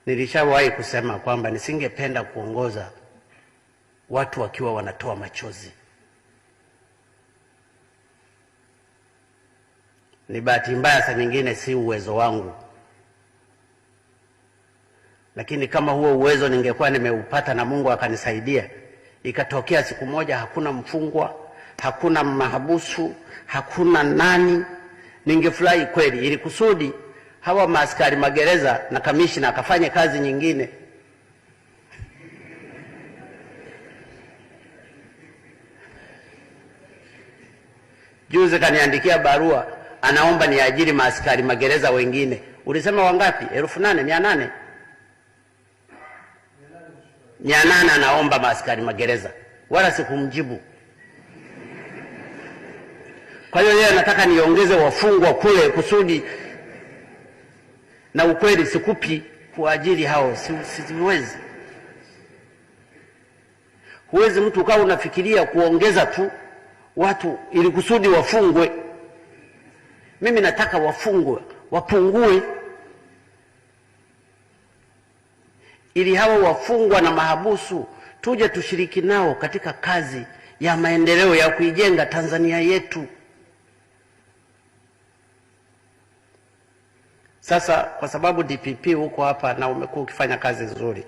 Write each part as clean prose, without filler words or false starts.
Nilishawahi kusema kwamba nisingependa kuongoza watu wakiwa wanatoa machozi. Ni bahati mbaya saa nyingine si uwezo wangu, lakini kama huo uwezo ningekuwa nimeupata na Mungu akanisaidia, ikatokea siku moja hakuna mfungwa, hakuna mahabusu, hakuna nani, ningefurahi kweli, ili kusudi hawa maaskari magereza na kamishna akafanye kazi nyingine. Juzi kaniandikia barua, anaomba niajiri maaskari magereza wengine. Ulisema wangapi? 8,800? 800 anaomba maaskari magereza, wala sikumjibu. Kwa hiyo yeye anataka niongeze wafungwa kule kusudi, na ukweli sikupi kuajiri hao, siwezi. Huwezi mtu ukawa unafikiria kuongeza tu watu ili kusudi wafungwe. Mimi nataka wafungwe wapungue, ili hawa wafungwa na mahabusu tuje tushiriki nao katika kazi ya maendeleo ya kuijenga Tanzania yetu. Sasa kwa sababu DPP huko hapa na umekuwa ukifanya kazi nzuri,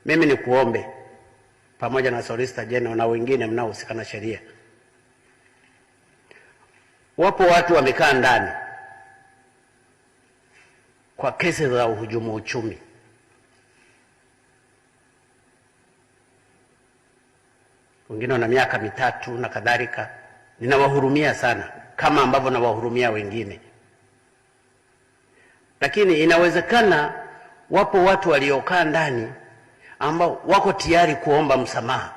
mimi nikuombe pamoja na Solicitor General na wengine mnaohusika na sheria, wapo watu wamekaa ndani kwa kesi za uhujumu uchumi. Wengine wana miaka 3 na kadhalika. Ninawahurumia sana kama ambavyo nawahurumia wengine. Lakini inawezekana wapo watu waliokaa ndani ambao wako tayari kuomba msamaha,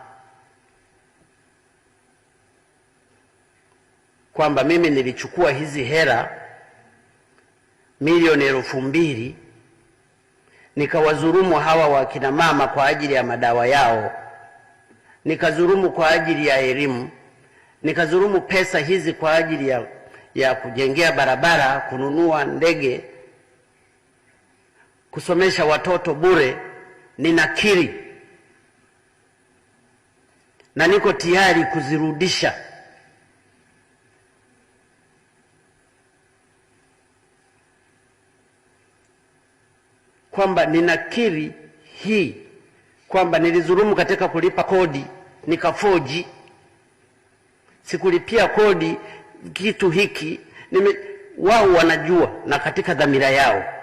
kwamba mimi nilichukua hizi hela milioni 2,000 nikawadhulumu hawa wakina mama kwa ajili ya madawa yao, nikadhulumu kwa ajili ya elimu, nikadhulumu pesa hizi kwa ajili ya kujengea barabara, kununua ndege, kusomesha watoto bure. Ninakiri na niko tayari kuzirudisha. Kwamba ninakiri hii kwamba nilidhulumu katika kulipa kodi, nikafoji, sikulipia kodi kitu hiki, wao wanajua na katika dhamira yao.